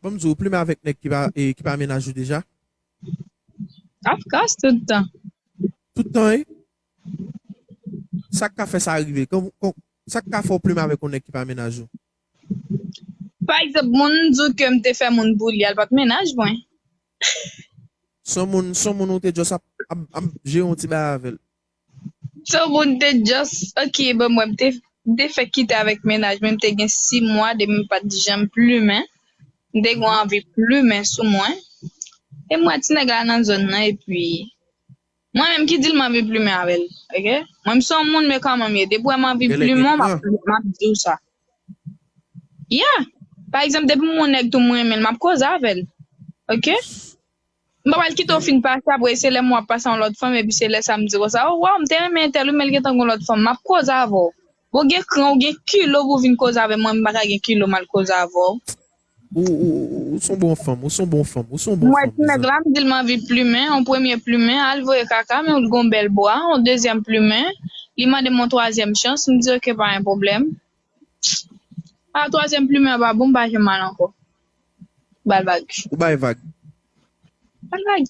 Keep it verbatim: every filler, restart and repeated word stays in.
Ban m di w, ou plimen avèk nèg ki pa, e, ki pa mennaj ou deja? Of course, tout tan. Tout tan, wi? Sa k ka fè sa rive? Kon, kon, sa k ka fè w plimen avèk yon nèg ki pa mennaj ou? Pa egzanp, moun di w ke m te fè moun pou li, a l pa t mennaj mwen. Se yon moun, se yon moun ou te just ap, ap, ap jere yon ti bagay avè l. Se yon moun te just, ok, bon, mwen, m te, m te fèk kite avèk mennaj mwen, m te gen sis mwa depi m pa t janm plimen. M te gen anvi plimen sou mwen. E m wè ti nèg la nan zòn nan, epi mwen menm ki di l m anvi plimen avè l, ok? Mwen, m se yon moun, men kòman m ye? Depi w wè m anvi plimen w, m ap, m ap di w sa. Yeah. Pa egzanp, depi m wè yon nèg tou m renmen l, m ap koze avè l. Ok? M pa pral kite w fin pase, apre se lè m wè w ap pase yon lòt fanm, epi se lè sa m di konsa, oh, waw, m te renmen entèl, wi, men l gentan gen yon lòt fanm. M ap koze avè w. Bon, w gen kran, w gen kilo pou w vin koze avè mwen, m pa ka gen kilo m al koze avè w. Ou, ou, ou, ou se yon bon fanm, ou se yon bon fanm, ou se yon bon fanm. M wè ti nèg la, m di l m anvi plimen, yon premye plimen, al voye kaka, men ou t gon bèl bra, yon dezyèm plimen, li mande m yon twazyèm chans, m di ok, pa gen pwoblèm. A, twazyèm plimen an pa bon, m pa janm al ankò. Ba l vag. Ou bay vag. Ba l vag.